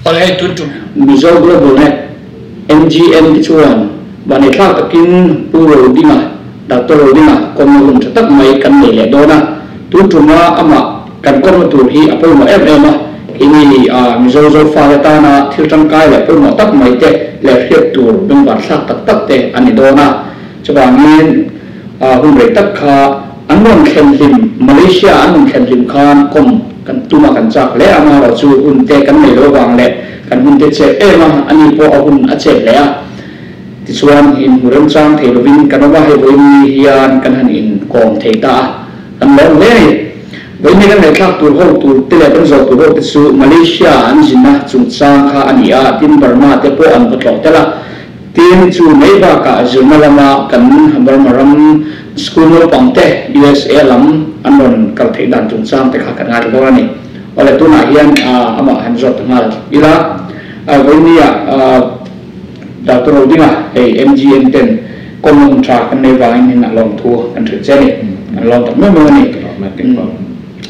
Awle hei tun tum. Mizo Global Net, MGN, te chuan vanneithlak takin Pu Rodinga, Doctor Rodinga kawmna hun tha tak mai kan nei leh dawn a. Tun tuma amah kan kawmna tur hi a pawimawh em em a. Keini Mizo Zofate tana thil tangkai leh pawimawh tak mai te leh hriat tur bengvarthlak tak tak te a ni dawn a. Chuvangin hun rei tak kha an rawn thlen hlim, Malaysia an rawn thlen hlim khan kawm kan tum a, kan chak hle a, amaherawh chu hun te kan nei lo vang leh kan hun te chep em a, ani pawh a hun a chep hle a. Tichuan inhmu remchang thei lovin kan awm a, hei vawiin hian kan han inkawm thei ta a, kan lawm hle a ni. Vawiin kan ngaihthlak tur ho tur te leh kan zawh tur ho te chu Malaysia an zinna chungchang kha a ni a, tin Burma te pawh an va tlawh tel a. Tin, chu mai bakah zirna lama kan Burma ram school naupang te USA lam an rawn kal theih dan chungchang te kha kan ngaithla dawn a ni. Awle, tunah hian amah han zawt ta nghal ila, vawinia Doctor Rodinga hei MGN ten common tha kan nei vangin hin a lawmthu kan hrilh che a ni. Kan lawm tak meuh meuh a ni.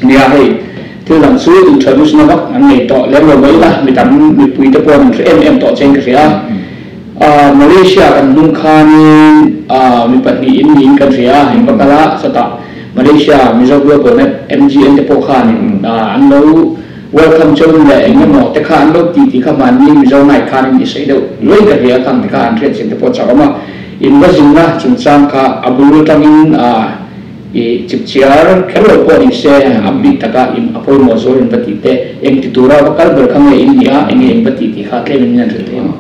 Nia hei thil dang chu introduce na vak an nei tawh lem lo mai ila, mi tam mipui te pawh an hre em em tawh chein ka hria a. Malaysia kan hnung khanin mi pahnih in niin kan hria a, in va kal a, chutah Malaysia Mizo Global Net MGN te pawh khanin an lo welcome cheu leh eng emaw te kha an lo ti tih kha hmanni Mizo night khanin i sawi deuh luai ka hria khang te kha an hriat chin te pawh chak awm a, in va zinna chungchang kha a bul atangin I chipchiar kher lo pawh ni se, a bik taka in a pawimawh zual in va tih te, eng ti tura va kal ber kha nge in nih a, eng nge in va tih tih kha tlem in min han hrilh thei ang.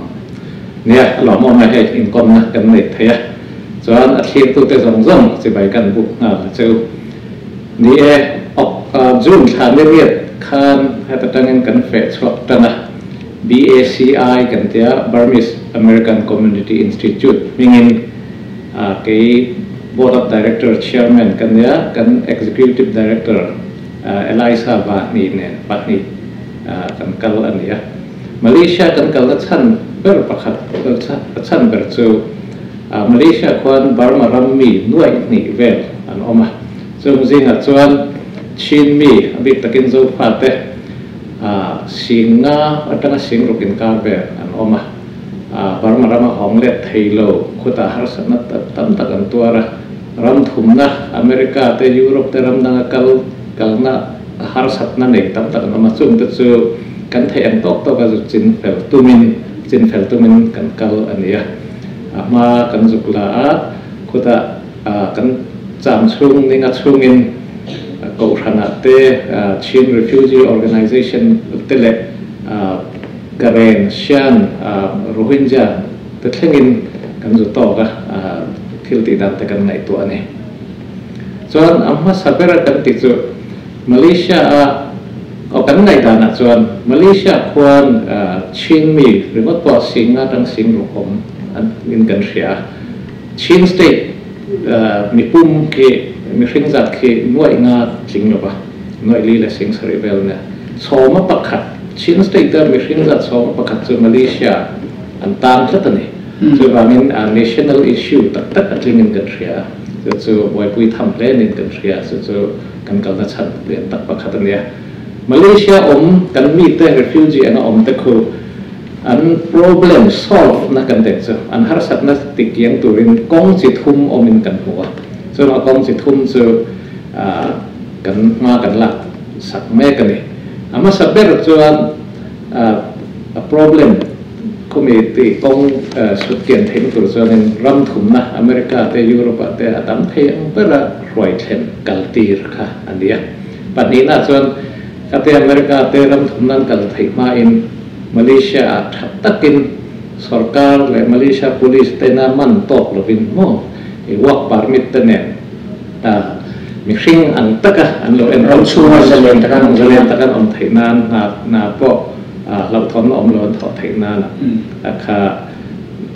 Nia, a lawmawm e hei inkawmna kan nei thei a, chuan a thlirtute zawng zawng chibai kan buk nghal a cheu. Ni e, ok June thla ni riat khan heta tangin kan feh chhuak tan a, BACI kan tia, Burmese American Community Institute hmingin, Kei Board of Director Chairman ka nia, kan Executive Director Elisa Vahni nen pahnih kan kal a ni a. Malaysia kan kalna chhan ber pakhat a chhan ber chu Malaysia khuan Burma ram mi nuaih hnih vel an awm a. Chung zingah chuan Chin mi a bik takin Zofate Singa atanga Singruk inkar vel an awm a. Burma rama hawng let thei lo khutah harsatna tam tak an tuar a, ram thumna America te Europe te ram danga kal kalna harsatna nei tam tak an awm a, chungte chu kan theih ang tawk tawka zu chin fel tumin chin fel tumin kan kal a ni a, a hma kan zuk la a, khutah kan cham chhung ninga chhungin Kohhranah te Chin Refugee Organization te leh Karen, Shan, Rohingya te thlengin kan zu tawk a, thil tih dan te kan ngaihtuah a ni. Chuan a hmasa ber a kan tih chu Malaysia a aw kan ngaihdanah chuan Malaysia khuan Chin mi ringawt pawh sing atang sing ruk awm in kan hria a. Chin state mipum khi mihring zat khi nuaih nga tling lo va, nuaih li leh sing sarih vel nia. Sawma pakhat Chin State a mihring zat sawma pakhat chu Malaysia an tang tlat a ni. Chuvangin national issue tak tak a tlingin kan hria a, chu chu buaipui tham hle niin kan hria a, chu chu kan kalna chhan lian tak pakhat a nia. Malaysia awm kan mite refugee anga awm te khu an problem solve na kan dek chu an harsatna tikiang turin kawng chi thum awmin kan hmu a, chuvang kawng chi thum chu kan hma kan lak sak mek a ni. A hmasa ber chuan a problem khumi tih kawng sut kian theihna tur chuanin ram thumna America te Europe ah te a tam thei ang bera hruai thlen kal tir kha a ni a. Pahnihna chuan khate America te ram thumna an kal theih hmain Malaysia ah tha takin sorkar leh Malaysia police tena man tawk lovin maw i work permit te nen mihring ang taka an lo en Ram chhunga zalen taka an awm zalen taka an awm theih nan hna hna pawh hlauhthawnna awm lo an thawh theih nana a kha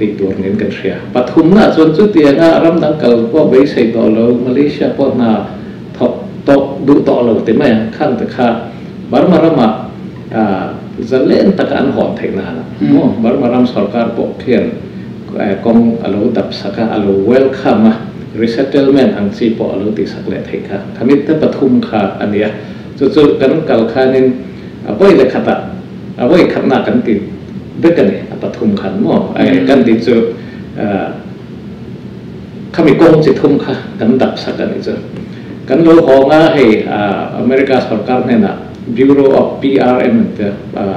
tih tur niin kan hria. Pathumna ah chuan chutianga ram dang kal pawh beisei tawh lo Malaysia pawh hna thawk tawh duh tawh lo ti mai ang khan te kha Burma ramah zalen taka an hawn theih nana maw Burma ram sorkar pawh khian kawng a lo dap sak a, a lo welcome a, resettlement ang chi pawh a lo tihsak leh theih kha. Khamit te pathum kha a ni a, chu chu kan kal khanin a vawi leh khatah a vawi khatna kan ti vek a ni, a pathum khan maw kan tih chu khami kawng chi thum kha kan dap sak a nih chu. Kan lo hawng a, hei America sorkar hnenah Bureau of PRM an tia,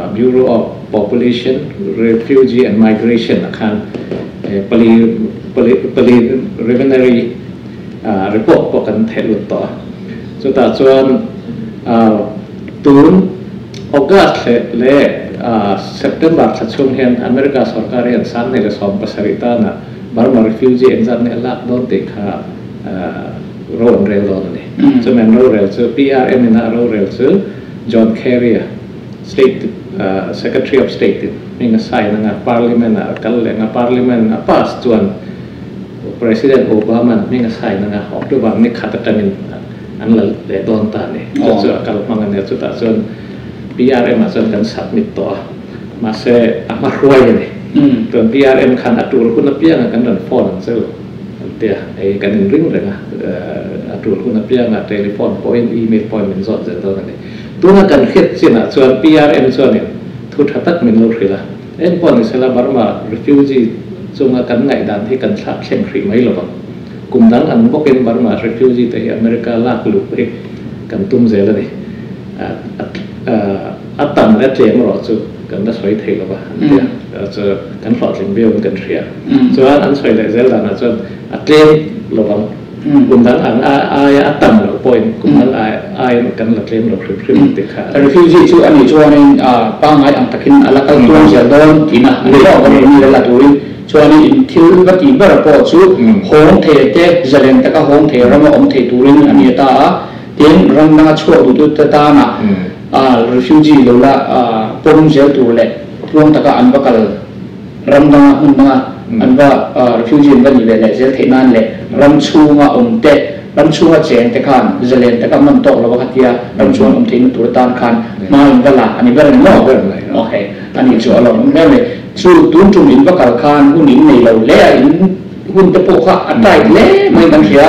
Bureau of Population, Refugee and Migration ah khan preliminary report pawh kan theh lut tawh a. Chutah chuan tun August leh September thla chhung hian America sorkar hian 2017 tana Burma refugee engzat nge a lak dawn tih kha ro an rel dawn a ni. Chumi an rorel chu PRM in a rorel chu John Kerry a State Secretary of State in hming a sign anga Parliament ah a kal leh anga Parliament a pass chuan President Obama an hming a sign anga October ni khat atangin an la leh dawn ta a ni. Chu chu a kal hmang a nia chutah chuan PRM ah chuan kan submit tawh a mahse a hma hruai a ni. Chuan PRM khan a tul hun apianga kan rawn phone ang che u. An ti a, hei kan inring reng a, a tul hun apianga telephone pawhin email pawhin min zawt zel dawn a ni. Tuna kan hriat chinah chuan PRM chuanin thu tha tak min lo hrilh a, eng pawh ni sela Burma refugee chunga kan ngaihdan hi kan thlak thleng hrih mai lovang. Kum dang ang bawkin Burma refugee te hi America lak luh hi kan tum zel a ni. A tam leh a tlem erawh chu kan la sawi thei lova an ti a, chu kan hlawhtling viauin kan hria. Chuan an sawi leh zel danah chuan a tlem lovang, kum dang ang aia a tam loh pawhin kum dang aiin kan la tlem lo hrim hrim an ti kha. Refugee chu a nih chuanin pangngai ang takin a la kal tuang zel dawn tihna a ni tawh bawk mi la turin. Chuanin in thil va tih ber pawh chu hawng thei te, zalen taka hawng thei rama awm thei turin a ni ta a. Tin, ram danga chhuak duhtute tana refugee lo la pawm zel tur leh tluang taka an va kal ram danga hmun danga an va refugee an va nih ve leh zel theih nan leh ram chhunga awm te, ram chhunga cheng te khan zalen taka man tawk lo a khatia ram chhunga awm theihna tur atan khan hma in va la a ni ber a ni maw? Ok, a nih chu a lawmawm hle mai. Chu tun tum in va kal khan hun in nei lo hle a, in Hun te pawh kha a tight hle mai kan hria.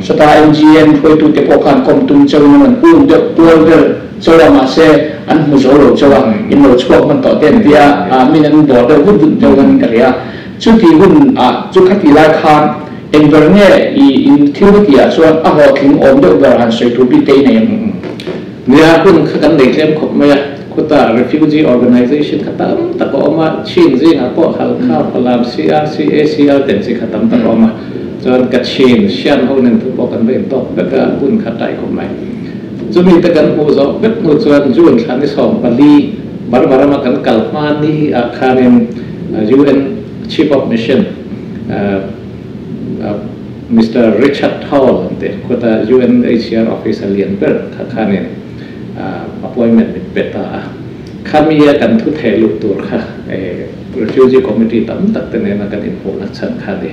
Sawta MGM hruaitute pawh khan kawm tum chauhin an rawn um deuh kual vel chauh a, mahse an hmu zo lo chauh a, in lo chhuak hman tawh te an ti a, min an bawr deuh vut vut deuh khan ka hria. Chuti hun ah chu khati lai khan eng ber nge i in thil va tih ah chuan a hlawhtling awm deuh ber han sawi tur bik te i nei em? Nia, hun kha kan nei tlem khawp mai a, khutah refugee organization kha tam tak a awm a, Chin zingah pawh Halkha, Falam, CRC, ACR te ang chi kha tam tak a awm a, chuan Kachin, Shan ho nen thu pawh kan va intawk vek a, hun kha tai khawp mai. Chumi te kan hmuh zawh vek hnu chuan June thla ni 14 Burma rama kan kal hma ni ah khanin UN Chief of Mission Mister Richard Hall an ti, khuata UNHCR office a lian ber kha khanin appointment min pe ta a. Khamia kan thu theh luh tur kha refugee committee tam tak te nena kan inhmuhna chhan kha a ni.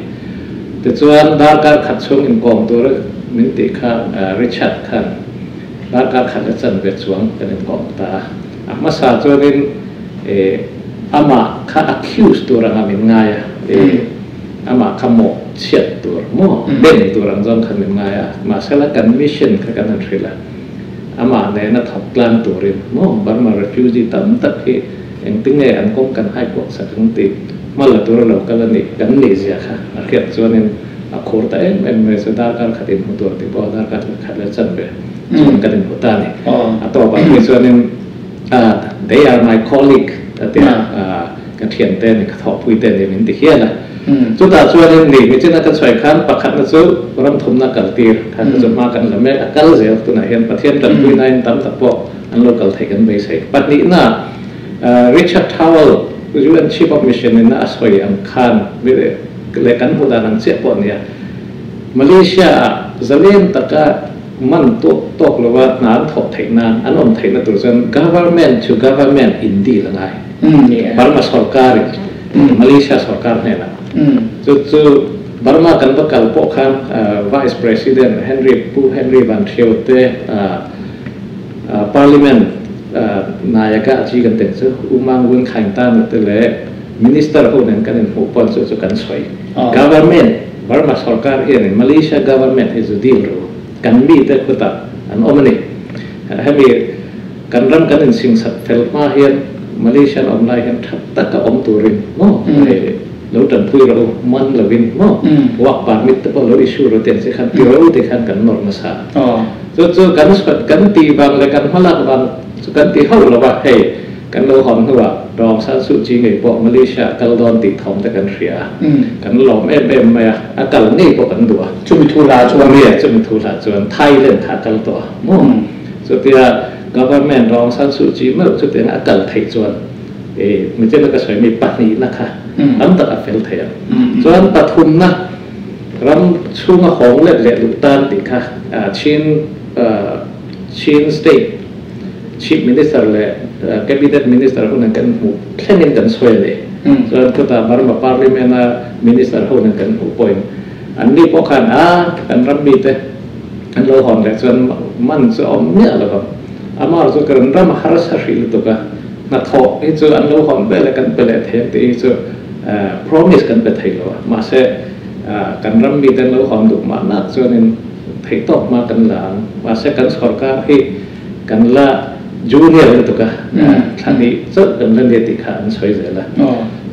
Tichuan darkar khat chhung inkawm tura min tih kha Richard khan darkar khat a chanve chuang kan inkawm ta a. A hmasa chuanin amah kha accuse tur anga min ngai a. Amah kha mawh chhiat tur maw dem tur ang zawng khan min ngai a, mahsela kan mission kha kan han hrilh a, amah nena thawk tlang turin maw Burma refugee tam tak hi engtinge an kawng kan hai kuak sak ang tih hma la tur a lo kal a nih kan nih zia kha a hriat chuanin a khur ta em em mai chu darkar khat inhmu tur tih pawh darkar khat leh chanve chuan kan inhmu ta a ni. A tawpah phei chuanin they are my colleague a ti a. Ka thiante ni, ka thawhpuite ni min ti hial a. Chutah chuanin ni michina ka chhuai khan pakhatna chu ram thumna kal tir khan ka chu hma kan la mek a, kal zel tunah hian Pathian tanpuinain tam tak pawh an lo kal theih kan beisei. Pahnihna Richard Towell UN Chief of Mission in a sawi ang khan leh kan hmuh dan ang chiah pawh a nia. Malaysia ah zalen taka man tawk tawk lova hna an thawh theih nan, an awm theihna tur chuan government to government in deal a ngai. Burma sorkar in Malaysia sorkar hnenah. Chu chu Burma kan va kal pawh khan Vice President Henry Pu Henry Van Thio te Parliament Nayaka a chi kan tel chu U Mang Win Khaing Tan te leh Minister ho nen kan inhmuh pawn chu chu kan sawi. Government, Burma sorkar hianin Malaysia government hi zu deal ru. Kan mite khutah an awm a ni. Hemi kan ram kan insingsak fel hma hian Malaysia an awm lai hian tha taka awm turin maw hei lo tanpui rawh u, man lovin maw work permit te pawh lo issue rawh tiang chi khan ti rawh u ti khan kan nawr nasa. Chu chu kan kan tih vang leh kan hmalak vang chu kan ti hauh lo va, hei kan lo hawn hnuah Aung San Suu Kyi ngei pawh Malaysia a kal dawn tih thawm te kan hria a, kan lawm em em mai a, a kal ngei pawh kan duh a. Chumi thu hla chuan. Nia, chumi thu hla chuan Thailand kha a kal tawh a maw? Chutia government Aung San Suu Kyi meuh chutianga a kal theih chuan i michina ka sawi mi pahnihna kha tam tak a fel thei ang. Chuan pathumna. Ram chhunga hawng let leh luh tan tih kha Chin Chin State Chief Minister leh Cabinet Minister ho nen kan hmuh thlengin kan sawi a ni. Chuan chutah Burma Parliament a Minister ho nen kan hmuh pawhin an ni pawh khan a kan ram mite an lo hawn leh chuan man chu a awm miah lo vang. Amah chu kan ram a harsa hrih lutuk a, hnathawh hi chu an lo hawn vel e kan pe leh thei ang tih hi chu Promise kan pe thei lo a, mahse kan ram mite an lo hawn duh mahnak chuanin theihtawk hma kan la ang. Mahse kan sorkar hi kan la junior lutuk a, thla hnih chauh kan la nia tih kha an sawi zel a.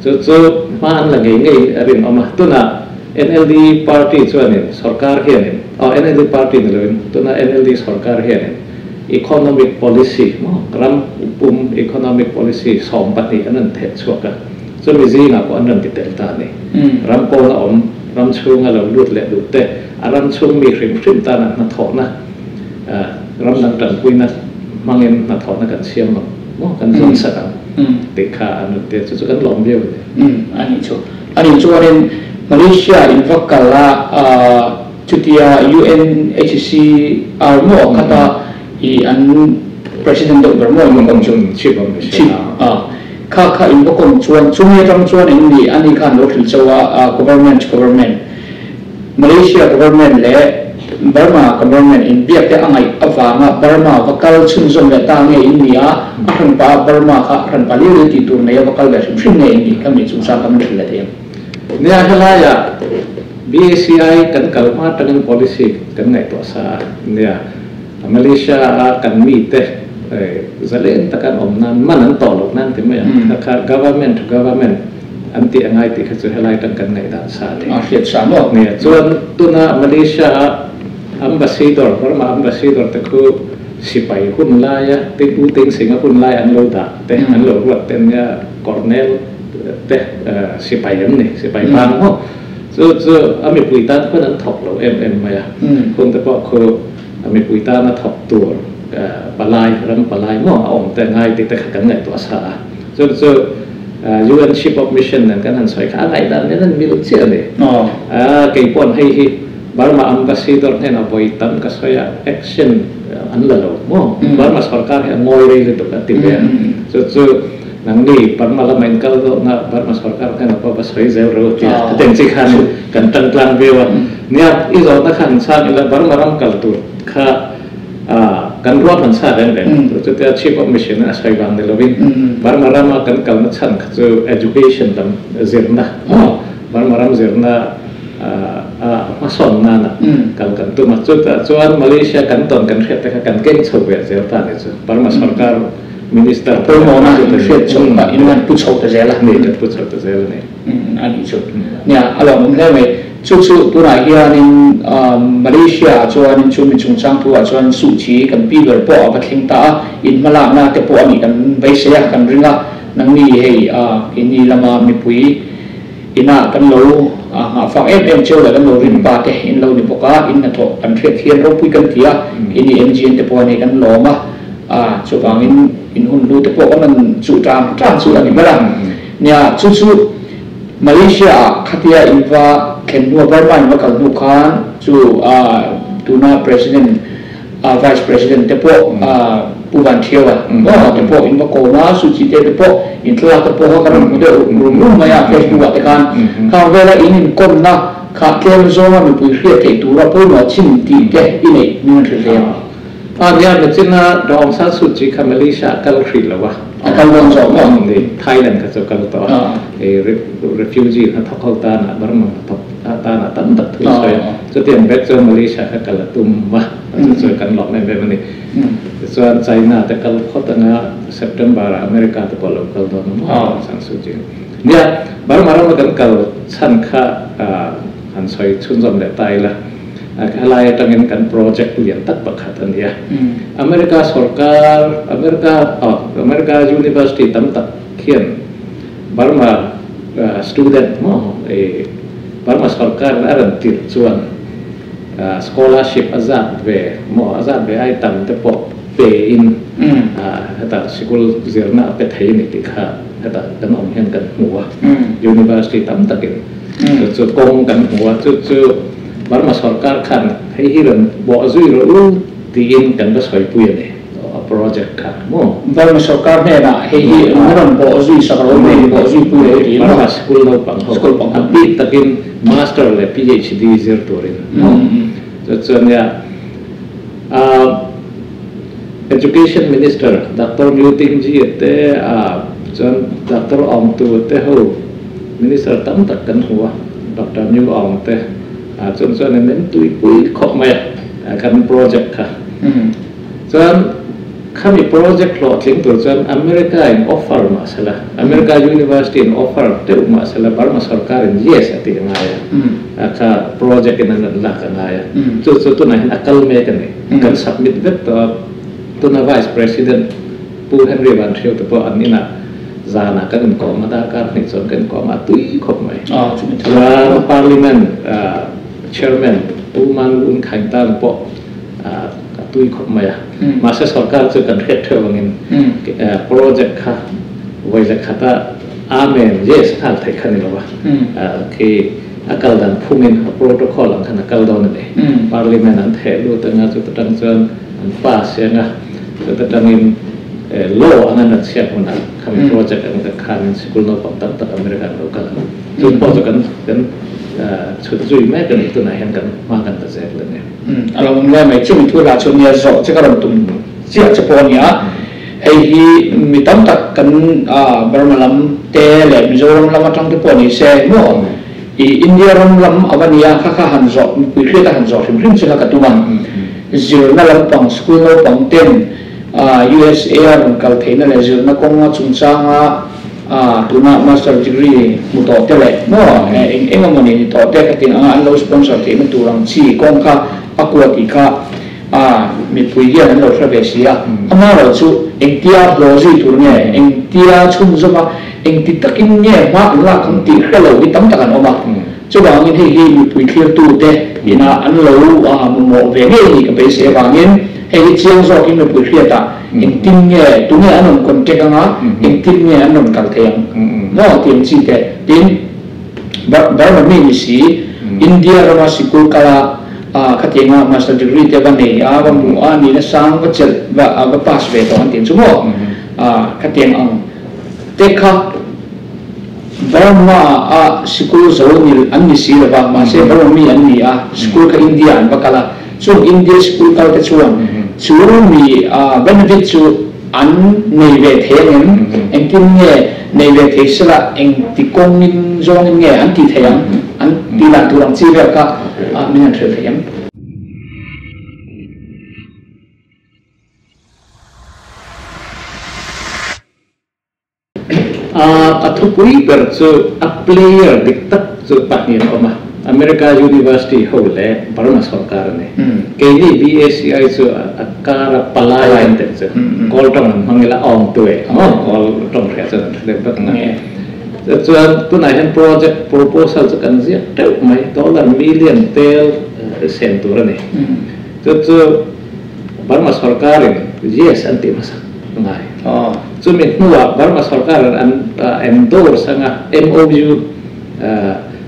Chu chu hma an la ngei ngei a rinawm a. Tunah NLD party chuanin sorkar hianin, aw NLD party ni loin tuna NLD sorkar hianin economic policy maw ram pum economic policy 12 an rawn theh chhuak a. Chumi zingah pawh an rawn ti tel ta a ni. Ram pawna awm, ram chhunga lo lut leh duh te, a ram chhung mi hrim hrim tana hnathawhna, ram dang tanpuina hmangin hnathawhna kan siam ang maw, kan zawn sak ang tih kha an rawn ti a, chu chu kan lawm viau a ni. A nih chu. A nih chuanin Malaysia in va kal a, chutia UNHCR maw khata i an President deuh ber maw in va kawm chu? Chief of Mission. Chief a. Kha kha in va kawm chuan chumi atang chuan eng ni ani khan lo hrilh chauh a, government government, Malaysia government leh Burma government in biak te a ngaih avanga Burma va kal chhunzawm leh ta nge in ni a, a hranpa a Burma kha a hranpa liu liu tih tur nei a va kal leh hrim hrim nge in ni kha mi chungchang kha min hrilh leh thei ang. Nia helaiah BACI kan kal hma atangin policy kan ngaihtuah sa a, nia Malaysia a kan mite zalen taka an awm nan man an tawh loh nan ti mai ang. Kha kha government to government an tih a ngai tih kha chu helai atang kan ngaihdan sa a ni. A hriat sa maw? Nia, chuan tuna Malaysia a ambassador, Burma ambassador te khu sipai hun laia te U Teng Sing a hun lai an lo dah te, an lo ruat te nia Colonel te sipai an ni, sipai bang maw? Chu chu a mipui tan khuan an thawk lo em em mai a, hun te pawh khu a mipui tana thawk tur palai, ram palai maw a awm te ngai tih te kha kan ngaihtuah sa a. Chu chu UN Chief of Mission nen kan han sawi kha a ngaihdan nen an mil chiah a ni. Kei paw'n hei hi Burma Ambassador hnenah vawi tam ka sawi a, action an la lo maw? Burma sorkar hi a ngawi rei lutuk a ti ve a. Chu chu nangni Burma lama in kal dawhna Burma sorkar hnenah pawh va sawi zel ro tia chutiang chi khan kan tang tlang viau a. Nia, i zawhna khan chhang ila Burma ram kal tur kha kan ruahman sa reng reng. Chutia Chief of Mission a sawi vang ni lovin Burma rama kan kalna chhan kha chu education lam zirna maw Burma ram zirna a hmasawn nana kal kan tum a. Chutah chuan Malaysia kan tawn kan hriat te kha kan keng chho ve zel ta ni chu. Burma sorkar minister te Pawimawhna in hriat chho kha in han pu chho ta zel a. Ni, kan pu chho ta zel a ni. A nih chu. Nia, a lawmawm hle mai. Chu chu tunah hianin Malaysia ah chuanin chu mi chungchang thu ah chuan Suhchi kan pi ber pawh a va thleng ta a, in hmalakna te pawh a nih kan beisei a, kan ring a. Nangni hei keini lama mipui inah kan lo nghahfak em em cheu leh kan lo rin pa te in lo ni bawk a, in hnathawh kan hriat hian ropui kan ti a, keini MGN te pawh hei kan lawm a, chuvangin. In hun hlu te pawh kan rawn chuh ṭang ṭang chu a ni ber a. Nia, chu chu Malaysia ah khatia in va thlen hnua Burma in va kal hnu khan chu tuna President, Vice President te pawh Pu Van Thiaua maw te pawh in va kawm a, Suu Kyi te te pawh in thlalak te pawh kha kan rawn hmu deuh rum rum mai a Facebook ah te khan. Khang vela in inkawmna kha tlem zawnga mipui hriat theih tura pawimawh chin tih te i neih min rawn hrilh thei ang. A nia, Machina Daw Aung San Suu Kyi kha Malaysia a kal hrih lo a. A kal dawn zawk maw? Ni, Thailand kha chu a kal tawh a. Hei refugee hnathawk ho tanah, Burma hnathawk tanah tam tak thu sawi a. Chutiang vek chuan Malaysia kha kal a tum a, chu chu kan lawm em em a ni. Tichuan China te kal phawt anga September ah America te pawh a lo kal dawn a maw Aung San Suu Kyi. Nia, Burma rama kan kal chhan kha han sawi chhunzawm leh ta ila. Helai atangin kan project lian tak pakhat a ni a. America sorkar, America oh America University tam tak hian Burma student maw i Burma sorkarin a rawn tirh chuan scholarship a zat ve maw a zat ve ai tam te pawh pe in hetah sikul zirna a pe thei a ni tih kha hetah kan awm hian kan hmu a. University tam takin chu chu kawng kan hmu a chu chu Burma sorkar khan hei hi rawn bawh zui rawh u tiin kan va sawipui a ni, a project kha maw? Burma sorkar hnenah hei hi an rawn bawh zui sak rawh u, hei bawh zui pui rawh u tiin maw? Burma sikul naupang ho a bik takin Master leh PhD zir turin maw? Chu chuan nia Education Minister Doctor Myu Ting Ji te chuan Doctor Aung Tu te ho Minister tam tak kan hmu a, Doctor New Aung te chuan chuan in min tuipui khawp mai a kan project kha. Chuan khami project hlawhtling tur chuan America in offer mah sela, America University in offer deuh mah sela Burma sorkar in yes a tih a ngai a, kha project in an rawn lak a ngai a. Chu chu tunah hian a kal mek a ni. Kan submit vek tawh a, tuna Vice President Pu Henry Van Thio te pawh an inah Zanah kan inkawm a, darkar hnih chuan kan inkawm a, a tui khawp mai. Chuan Parliament Chairman Pu Man Win Khaing Tang pawh a tui khawp mai a. Mahse sorkar chu kan hriat theuh angin project kha vawi leh khata Amen, yes nghal theih kha ni lo a. Khi a kal dan phungin a protocol ang khan a kal dawn a ni. Parliament an theh lut anga chuta tang chuan an pass anga chuta tangin Law anga nat chhiat hmunah khami project ang tak khanin sikul naupang tam tak America an lo kal ang. Chu pawh chu kan kan chhut zui mek a ni. Tunah hian kan hma kan ta zel a ni. A lo awm lai mai. Chumi thu hla chu nia zawh che ka rawn tum chiah che pawh a ni a. Hei hi mi tam tak kan Burma lam te leh Mizoram lam atang te pawh ni se maw i India ram lam a va nia kha kha han zawh mipui hriat a han zawh hrim hrim che kha ka tum a. Zirna lampang school naupang ten USA a rawn kal theihna leh zirna kawnga chungchanga tuna Master degree hmu tawh te leh maw eng eng emaw ni ni tawh te kha tin anga an lo sponsor theihna tur ang chi kawng kha a kua tih kha mipui hian an lo hre ve si a. Amaherawh chu engtia hlawh zui tur nge, engtia chhunzawm a, engti takin nge hma an lak ang tih hre lo hi tam tak an awm a. Chuvangin hei hi mipui thlirtute ina an lo mamawh ve ngei a nih ka beisei avangin hei hi chiang zawkin mipui hriatah engtin nge, tunge an rawn contact anga, engtin nge an rawn kal thei ang maw tih ang chi te. Tin, Burma mi ni si, India rama sikul kala khatianga master degree te va nei a, va hmu a, nihna sang va chelh, va pass ve tawh an tih ang chu maw khatiang ang te kha. Burma a sikul zo ni an ni si lova, mahse Burma mi an ni a, sikul kha India an va kal a, chung India sikul kal te chuan chu mi benefit chu an nei ve thei ang em? Engtin nge nei ve thei sela engti kawngin zawngin nge an tih theih ang? An tih dan tur ang chi vel kha min han hrilh thei em? A thupui ber chu a player dik tak chu pahnih an awm a, America University ho leh Burma sorkar a ni. Keini BACI chu a kara palai kan tel chu kawl tawng an hmang ila awm tu e maw kawl tawng hria chuan an hre deuh vek ang a. Chuan tunah hian project proposal chu kan ziak teuh mai, dollar million tel sen tur a ni. Chu chu Burma sorkarin yes an tih hmasak. Ngai. Chumi hnuah Burma sorkar an endorse anga MOU,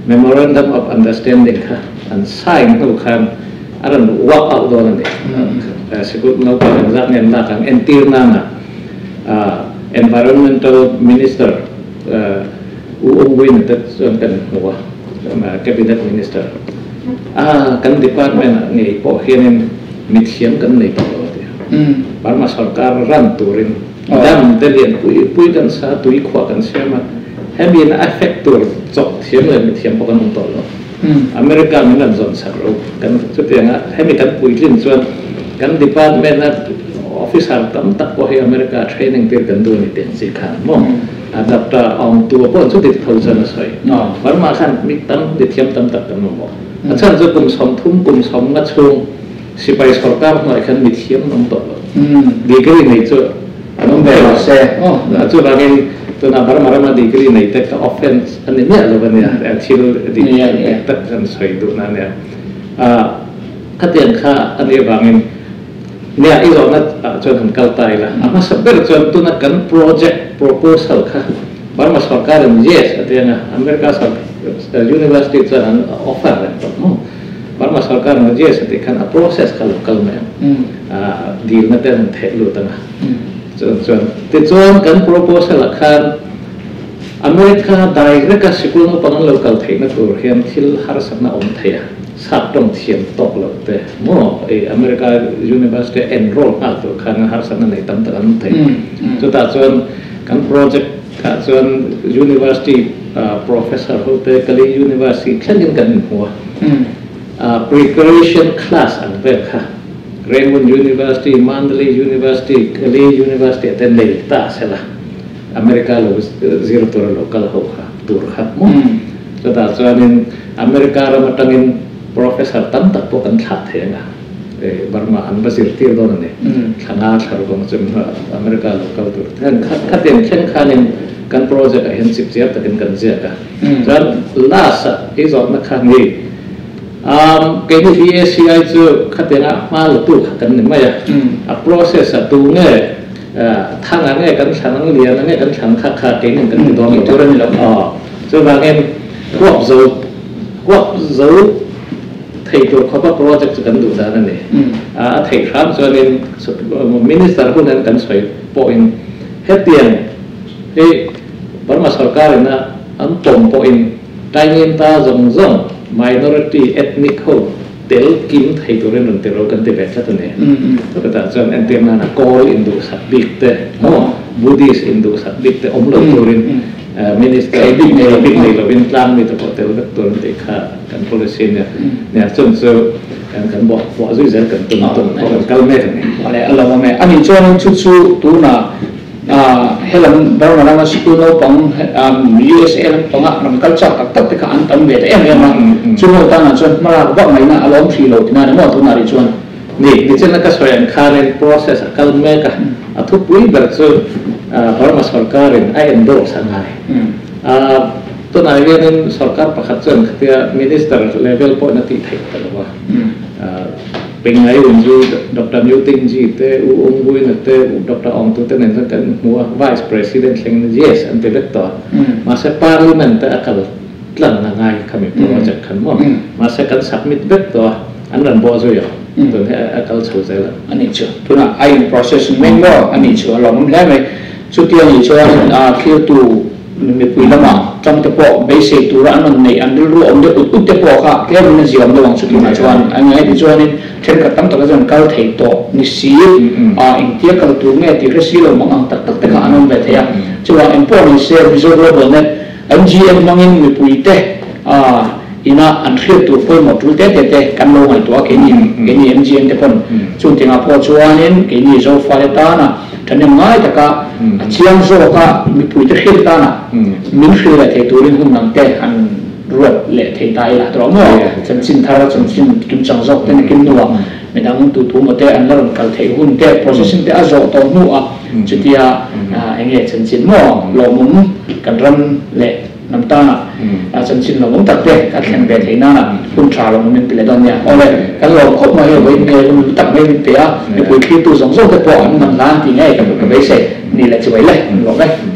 Memorandum of Understanding, kha an sign hnu khan a rawn work out dawn a ni. Sikul naupang engzat nge an lak ang entir nana Environmental Minister U Aung Win te chuan kan hmu a, Cabinet Minister. A kan department ah ngei pawh hianin mithiam kan nei tawh lo a ti a. Burma sorkar ran turin dam te lian pui pui kan sa, tui khuah kan siam a, hemi in a effect tur chawk thiam leh mithiam pawh kan awm tawh lo. America min rawn zawn chak ro kan chutianga hemi kan puitlin chuan kan department a officer tam tak pawh hi America training tir kan duh a ni tih an chi khan maw? Doctor Aung Tua pawh chu dik tho chuan a sawi. Burma khan mi tam mi thiam tam tak kan mamawh. A chhan chu kum 30 kum 50 chhung sipai sorkar hnuai khan mi thiam an awm tawh lo. Degree nei chu an awm ve lo. Chuvangin tuna Burma rama degree nei te kha offense a ni miah lo a nia. Thil dik tak kan sawi duhna a nia. Khatiang kha a nih avangin Nia, i zawhna ah chuan han kal ta ila. A hmasa ber chuan tuna kan project proposal kha Burma sorkar in yes a ti anga, America university chuan an offer reng tawh maw? Burma sorkar in yes a tih khan a process kha lo kal mai ang, dilna te an han theh lut anga. Chuan chuan tichuan kan proposal ah khan America direct a sikul naupang an lo kal theihna tur hian thil harsatna awm thei a. Sap tawng thiam tawk lo te maw i America University a enroll nghal tur khan harsatna nei tam tak an awm thei. Chutah chuan kan project ah chuan University professor ho te Kali University thlengin kan inhmu a, preparation class ang vel kha Rangoon University, Mandalay University, Kali University ah te nei ta sela America lo zir tura lo kal ho kha tur kha maw. Chutah chuanin America ram atangin professor tam tak pawh kan thlah thei ang a, Burma an va zirtir dawn a ni. Thla nga thla ruk ang chu America lo kal tur te hian khatiang thleng khanin kan project ah hian chip chiar takin kan ziak a. Chuan last ah i zawhna kha ni, keini BACI chu khatianga hma la tu kha kan ni mai a, a process ah tu nge thang ah nge kan thlan ang, lian ah nge kan thlan kha kha keinin kan ti dawn lo. Chuvangin huap zo huap zo thei tur khawpa project chu kan duh dan a ni. A theih hram chuanin Minister hun an kan sawi pawhin hetiang hi Burma sorkarin a an pawm pawhin Taingin ta zawng zawng minority ethnic ho tel kim thei turin rawn ti ro kan ti ve tlat a ni. Chutah chuan entir nana Kawl induhsak bik te maw Buddhist induhsak bik te awm lo turin Minister bik nei lo bik nei lovin tlang mi te pawh tel vek tur an tih kha kan policy nia. Nia chun chu kan kan buah buah zui zel kan tum tum pawh kan kal mek a ni. Awle a lo awm e. Ani chuanin chu chu tunah helam Burma lama school naupang USA lampanga ram kal chak tak tak te kha an tam ve ta em em a. Chu ho tanah chuan hmalak vak ngaihna a lawm hrih lo tina ni maw tunah rih chuan. Ni, nichin a ka sawi ang khanin process a kal mek a, a thupui ber chu Burma sorkarin a endorse a ngai. Tunah hianin sorkar pakhat chuan khatia minister level pawhin a tih theih ta lo a. Pengngai Unju, Doctor New Ting Ji te, U Aung Win te, Doctor Aung Tu te nen chuan kan inhmu a, Vice President thlengin yes an ti vek tawh a. Mahse Parliament te a kal tlang a ngai khami project khan maw. Mahse kan submit vek tawh a. An rawn bawh zui ang, tun hi a kal chho zel ang. A nih chu, tunah a in process mek maw? A nih chu, a lawmawm hle mai. Chuti a nih chuan thiltu mipui lama tang te pawh beisei tura an rawn neih, an rilru awm deuh ut ut te pawh kha tlemin a ziaawm deuh ang chu tunah chuan. A ngai ti chuanin thenkhat tam taka chuan kal thei tawh ni si, engtia kal tur nge tih hre si lo mang ang tak tak te kha an awm ve thei a. Chuvang engpawh ni se Mizo Global Net, MGM hmangin mipuite ina an hriat tur pawimawh tul te te te kan lo ngaihtuah a, keini keini MGM te pawn chung tingah pawh chuanin keini Zofate tana thahnem ngai taka a chiang zawka mipuite hriat tana min hrilh leh thei turin hun dang te han ruat leh thei ta ila tawh maw? Chanchin thar chanchin kimchang zawk te nakin hnuah midang tutu maw te an la rawn kal theih hun te processing te a zawh tawh hnuah chutia eng nge chanchin maw lawmawm kan ram leh hnam tana. Chanchin lawmawm tak te ka thlen ve theih nana hun tha lawmawm min pe leh dawn nia. Awle, kan lawm khawp mai hei vawiin nge hun lu tak mai min pe a, mipui thlirtu zawng zawng te pawh an man hlan tih ngei ka beisei ni leh chibai le, lawm e.